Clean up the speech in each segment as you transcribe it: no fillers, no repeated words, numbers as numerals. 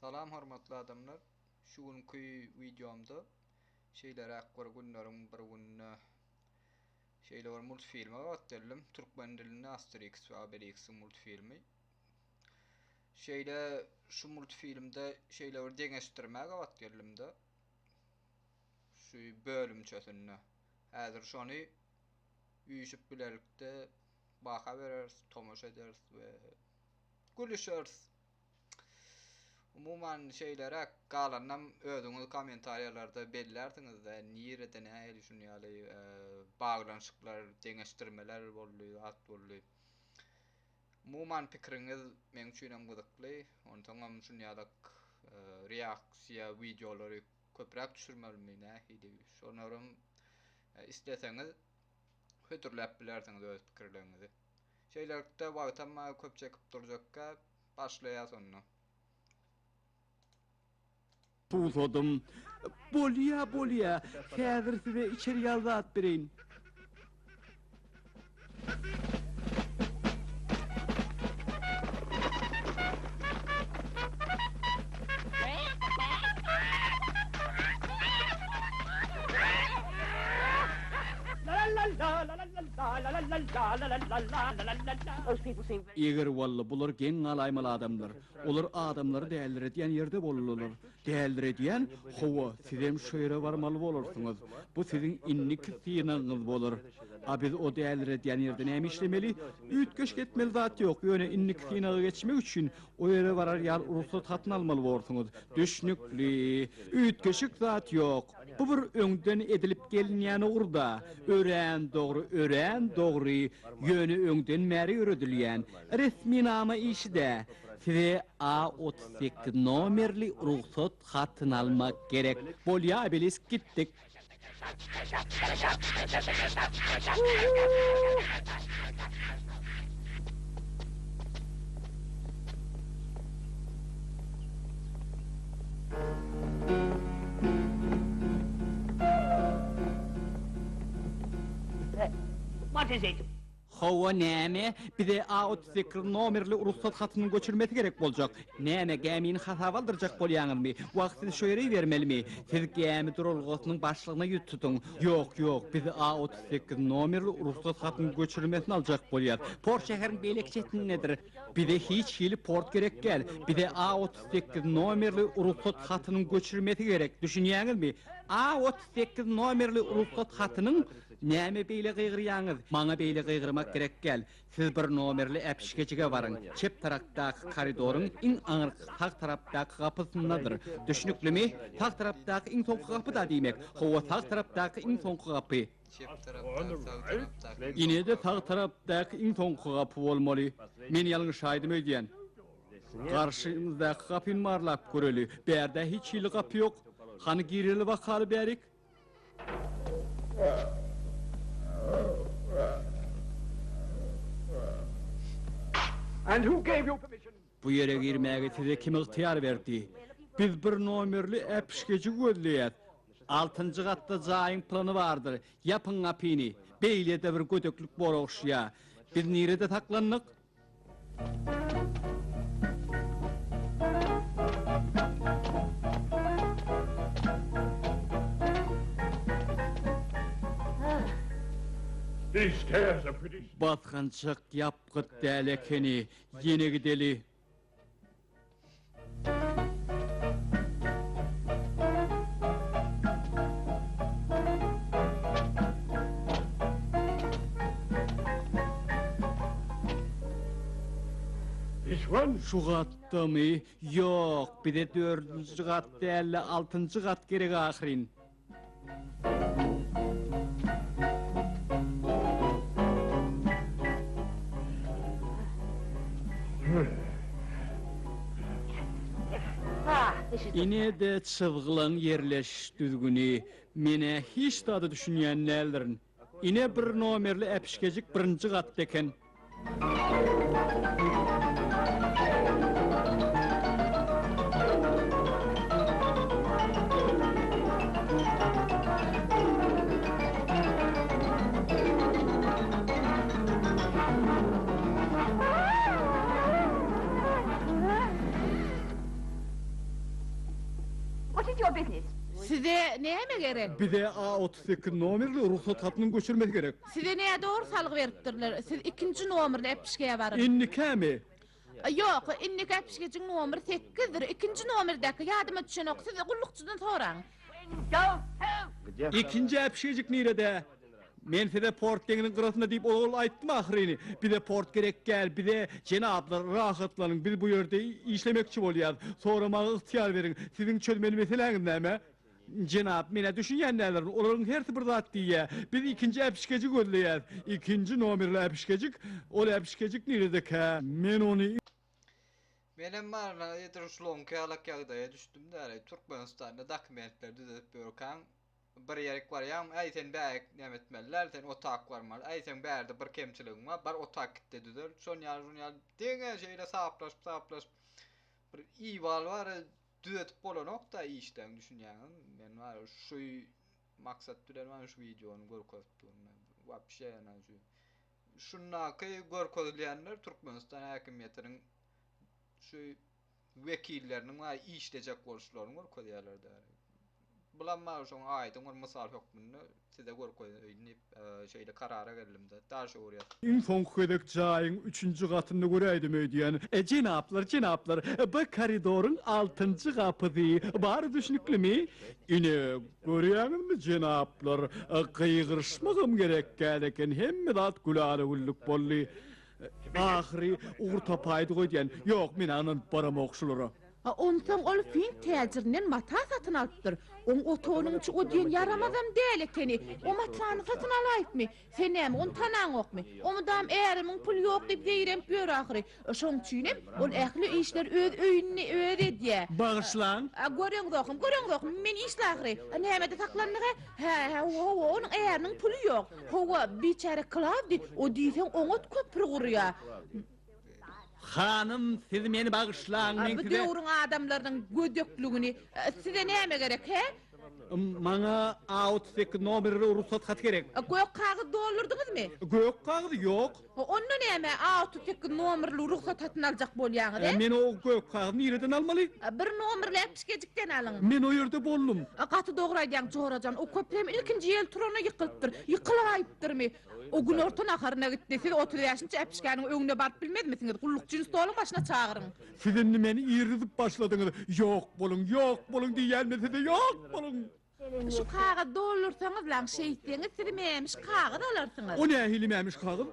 Salam hormatly adamlar. Şu günki wideomda şeýleräk bir günleriň bir gününde şeýle bir multfilme gabat geldim. Türkmen dilinde Asterix we Obelixiň multfilmi. Şeýle şu multfilmde şeýle bir deňeşdirmä gabat geldimde. Şu bölümçesinde. Häzir şony üýşüp bilelikde baha bereris, tomaşa ederis we gülüşeris. Umuman şeýleräk galanynam özüňiz kommentariýalarda bellärsiňizde nirede nähili şun ýaly baglanyşyklar, deňeşdirmeler boldy, zat boldy. Umuman pikiriňiz meň üçinem gyzykly. Onsoňam şun ýalak reaksiýa wideolary köpräk düşürmelimi nähili şolaram isleseňiz hödürläp bilersiňiz öz pikirleriňizi. Şeýlelikde wagtam köp çekip durjakka başlaýas onda. Suwsadym. Bolýa, bolýa. Häzir size içer ýaly zat bereýin. Eger walla bular geň galaýmaly adamlar. Olar adamlary däliredýän ýerde boldular. Däliredýän? Hawa, sizem şo ýere barmaly bolarsyňyz. Bu siziň indiki synagyňyz bolar. A biz o däliredýän ýerde näme işlemeli? Üýtgeşik etmeli zat ýok, ýöne indiki synagy geçmek üçin o ýere barar ýaly rugsat hatyny almaly borsuňyz. Düşnükli. Üýtgeşik zat ýok. Bu bir öňden edilip gelinýän ugur-da. Örän dogry, örän dogry, ýöne öňden bäri ýöredilýän resminama işi-dä. Size A 38 nomerli rugsat hatyny almak gerek. Bolýa, Obelisk, gitdik. Hawa, näme? Bize A 38 nomerli rugsat hatynyň göçürmesi gerek boljak. Näme, gämini hasaba aldyrjak bolýaňyzmy? Wah, sizi şo ýere ibermelimi? Siz gämi duralgasynyň başlygyna ýüz tutuň. Ýok, ýok, biz A 38 nomerli rugsat hatynyň göçürmesini aljak bolýas. Port şäheriň beýleki çetindedir. Bize hiç hili port gerek däl. Bize A 38 nomerli rugsat hatynyň göçürmesi gerek. Düşünýäňizmi? A 38 nomerli rugsat hatynyň Näme beýle gygyrýaňyz? Maňa beýle gygyrmak gerek däl. Siz bir nomerli äpişgejige baryň. Çep tarapdaky koridoryň iň aňyrky sag tarapdaky gapysyndadyr. Düşnüklimi? Sag tarapdaky iň soňky gapy-da diýmek. Hawa, sag tarapdaky iň soňky gapy. Çep tarapdaky, sag tarapdaky iň soňky Ine-de sag gapy. tarapdaky iň soňky gapy bolmaly. Men ýalňyşaýdym öýdýän. Garşymyzdaky gapyny barlap göreli. Bärde hiç hili gapy ýok. Hany gireli bakaly bärik. Bu ýere girmäge size kim ygtyýar berdi? Biz bir nomerli äpişgeji gözleýäs. Altynjy gatda jaýyň plany bardyr. Ýapyň gapyny. Beýle-de bir gödeklik bor ogşýa. Biz nirede saklandyk? Basgançak ýapgyt däl ekeni, ýene gideli. Şu gatdamy? Ýok, bize dördünji gat däl-de, altynjy gat gerek ahyryn. Ine-de çyzgylaň ýerleşiş düzgüni. Men-ä hiç zada düşünýän däldirin. Ine bir nomerli äpişgejik birinji gatda eken. Size näme gerek? Bize A 38 nomerli rugsat hatynyň göçürmesi gerek. Size nädogry salgy beripdirler. Siz ikinji nomerli äpişgä baryň. Indikämi? Ýok, indiki äpişgejiň nomeri sekizdir. Ikinji nomerdäki ýadyma düşenok. Siz gullukçydan soraň. Ikinji äpişgejik nirede? Men size port deňziň gyrasynda diýip ozal aýtdym ahyryny. Bize port gerek däl, bize, jenaplar, rahatlanyň, biz bu ýerde işlemekçi bolýas. Soramaga ygtyýar beriň, siziň çözmeli meseläňiz näme? Jenap, men-ä düşünýän däldirin, olaryň hersi bir zat diýýä. Biz ikinji äpişgejigi gözleýäs. Ikinji nomerli äpişgejik? Ol äpişgejik niredekä? Men ony. Menem barna edil şulaňky ýalak ýagdaýa düşdüm däli. Türkmenistanda dokumentleri düzedip ýörkäň bir ýerik barýaň, äý sen bärik näme etmeli däl, sen otak barmaly, äý seň bärde bir kemçiligiň bar, bar otak gitde düzel. Şon ýaly şon ýaly diňe şeýle saplaşyp saplaşyp bir iwal bar düzetip bolanok-da işleň düşünýäňizmi? Men bar şu maksat bilen bar şu wideony görkezip durun. Wapşe ýa şu şundaky görkezilýänler Türkmenistan häkimiýetiniň şu wekilleriniň bar işlejek boluşlaryny görkezýärler däl. Bulam bar şoň aýdyň bir mysal hökmünde size görkezeýin diýip şeýle karara geldim-de. Daş öwürýär. Iň soňky gezek jaýyň üçünji gatynda göräýdim öýdýän. Jenaplar, jenaplar, bu koridoryň altynjy gapysy. Bary düşnüklimi? Ine, görýäňizmi, jenaplar, gygyryşmagam gerek däl eken, hemme zat gülala-güllük boldy. Ahyry ugur tapaýdyk öýdýän. Ýok, men-ä ynanyp baramok şulara. A onsoň ol fin täjirinden mata satyn alypdyr. Oň otagynyň içi o diýen ýaramazam däl ekeni. O matany satyn alaýypmy? Sen näme, ony tanaňokmy? O mydam ärimiň puly ýok diýip zeýrenip ýör ahyry. Şoň üçinem ol ähli işleri öz öýünde özi edýä. Bagyşlaň. A göreňzokmy, göreňzokmy, men işli ahyry. A nämede saklandyg-a? Hä, hä, hawa, onuň äriniň puly ýok. Hawa, biçäre Klawdiý, o diýseň oňat köpri gurýa. Hanym, siz meni bagyşlaň, men Bu size. döwrüň adamlarynyň gödekligini. Size näme gerek, hä? Maňa A 38 nomerli rugsat haty gerek. Gök kagyz doldurdyňyzmy? Gök kagyz ýok. Onda näme A 38 nomerli rugsat hatyny aljak bolýaňyz, e? Men o gök kagyzy nireden almaly? Bir nomerli äpişgejikden alyň. Men o ýerde boldum. Gaty dogry aýdýaň, jorajan. O köprem ilkinji ýel turanda ýykylypdyr. Ýykylaýypdyrmy? O günorta naharyna gitdi. Siz 35-nji äpişgäniň öňüne baryp bilmezmisiňiz? Gullukçyny stoluň başyna çagyryň. Siz indi meni irizip başladyňyz. Ýok boluň, ýok boluň diýýän men size, ýok boluň! Şu kagyzy doldursaňyzlaň, şeýtseňiz siz mämiş kagyz alarsyňyz. O nähili mämiş kagyz?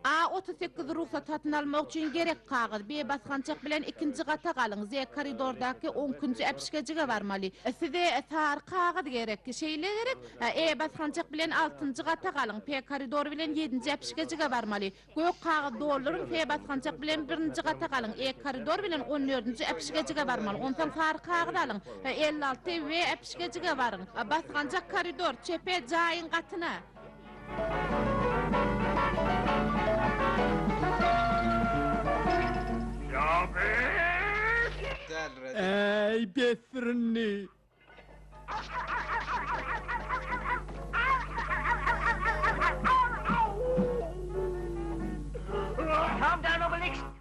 A 38 rugsat satyn almak üçin gerek kagyz. B basgançak bilen ikinji gata galyň. Z koridordaky onkinji äpişgejige barmaly. Size sary kagyz gerek. Şeýle gerek? E basgançak bilen altynjy gata galyň. P koridor bilen ýedinji äpişgejige barmaly. Gök kagyz dolduryň. F basgançak bilen birinji gata galyň. E koridor bilen on dördünji äpişgejige barmaly. Onsoň sary kagyz alyň. 56 W äpişgejige baryň. Basgançak koridor, çepe, jaýyň gatyna. Däliredi. Äý, besdir indi!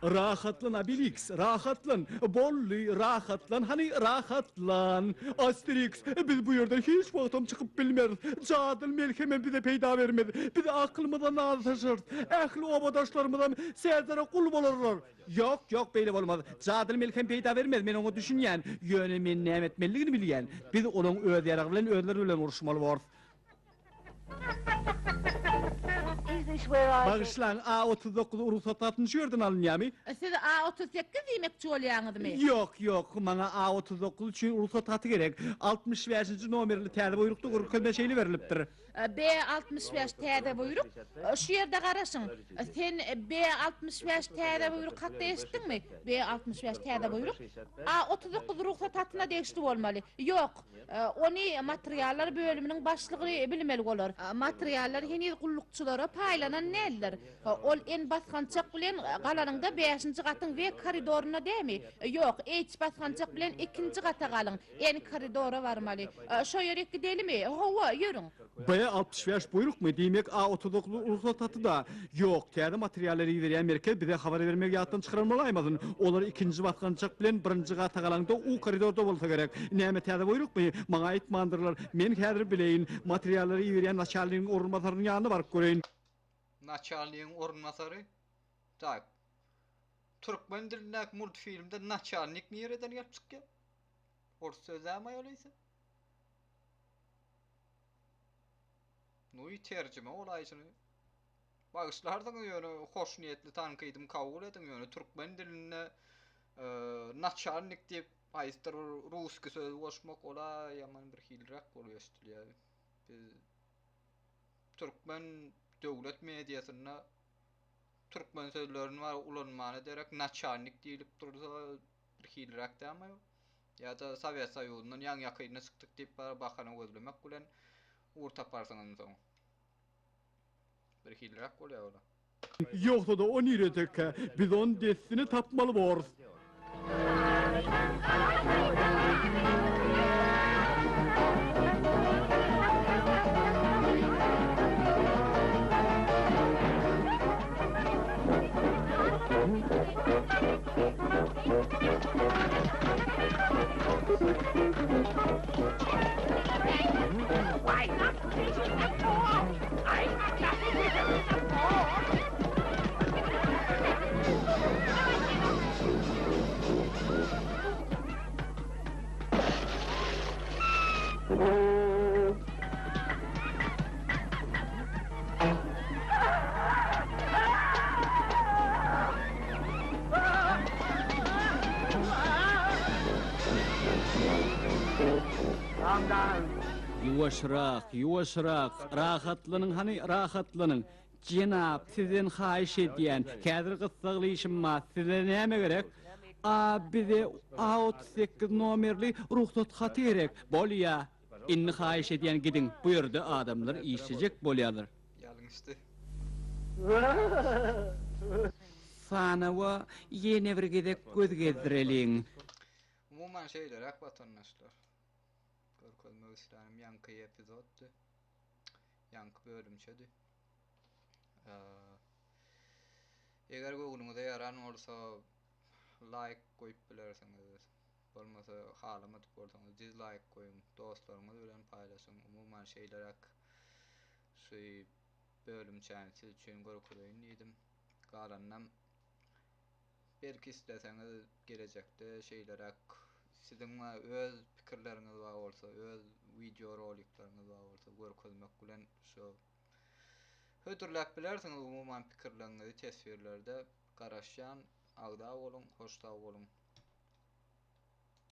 Rahatlan, Obeliks, rahatlan. Boldy, rahatlan, hany, rahatlan. Asteriks, biz bu ýerden hiç wagtam çykyp bilmeris. Jadyly melhemem bize peýda bermez. Biz akylymyzdan azaşarys. Ähli obadaşlarymyzam Sezara gul bolarlar. Ýok, ýok, beýle bolmaz. Jadyly melhem peýda bermez, men oňa düşünýän. Ýöne men näme etmelidigini bilýän. Biz olaň öz ýaragy bilen özleri bilen uruşmaly borus. Bagyşlaň, A 39 rugsat hatyny şu ýerden alynýamy? Siz A 38 diýmekçi bolýaňyzmy? Ýok, ýok, maňa A 39 üçin rugsat haty gerek. 65-nji nomerli täze buýrukda görkezme şeýle berlipdir. B 65 täze buýruk, şu ýerde garaşyň. Sen B 65 täze buýruk hakda eşitdiňmi? B 65 täze buýruk A 39 rugsat hatyna degişli bolmaly. Ýok, ony materiallar bölüminiň başlygy bilmeli bolar. Materiallar heniz gullukçylara paýlanan däldir. Ol N basgançak bilen galanyňda bäşinji gatyň W koridorynda dämi? Ýok, H basgançak bilen ikinji gata galyň. N koridora barmaly. Şo ýerik gidelimi? Hawa, ýörüň. B. B 65 buýrukmy? Diýmek, A 39 rugsat haty-da. Ýok, täze materiallary iberýän merkez bize habar bermegi ýatdan çykaran bolaýmasyn? Olar ikinji basgançak bilen birinji gata galaňda U koridorda bolsa gerek. Näme täze buýrukmy? Maňa aýtmandyrlar. Men häzir bileýin. Materiallary iberýän naçalnigiň orunbasarynyň ýanyna baryp göreýin. Naçalnigiň orunbasary? Tak. Türkmen dilindäki multfilmde naçalnik nireden gelip çykýar? Ors sözi dämi aýol eýse? Nuý terjime bolaýşyny. Bagyşlarsyňyz ýöne hoşniýetli tankydymy kabul ediň ýöne türkmen dilinde naçalnik diýip haýsydyr bir ruski sözi goşmak ola ýaman bir hiliräk bolup eşidilýär. Biz türkmen döwlet mediasynda türkmen sözlerini bar ulanmana derek naçalnik diýlip dursa bir hiliräk dämi? Ýa-da Sowet Soýuzyndan ýaňy ýakynda çykdyk diýip bara bahana gözlemek bilen ugur taparsyňyz soň. Bir hiliräk bolýar ola. Ýogsa-da o niredekä? Biz ony dessine tapmaly borus. Ýuwaşrak, ýuwaşrak, rahatlanyň hany, rahatlanyň. Jenap, sizden haýyş edýän, häzir gyssagly işim bar, size näme gerek? A, bize A 38 nomerli rugsat haty gerek. Bolýa. Indi haýyş edýän gidiň, bu ýerde adamlar işlejek bolýarlar. Ýalňyşdy. Sanawa ýene bir gezek göz gezdireliň. Umuman şeýleräk watandaşlar. Görkezmek islänim ýaňky epizoddy. Ýaňky bölümçedi. Eger göwnüňize ýaran bolsa laýk goýup bilersiňiz. Bolmasa halamadyk bolsaňyz dizlaýk goýuň, dostlaryňyz bilen paýlaşyň. Umuman şeýleräk şu bölümçäni siz üçin görkezeýin diýdim. Galanynam belki isleseňiz gelejekde şeýleräk siziň öz pikirleriňiz bar bolsa, öz wideo rolikleriňiz bar bolsa görkezmek bilen şu hödürläp bilersiňiz umuman pikirleriňizi teswirlerde garaşýan. Agza boluň, hoş sag boluň.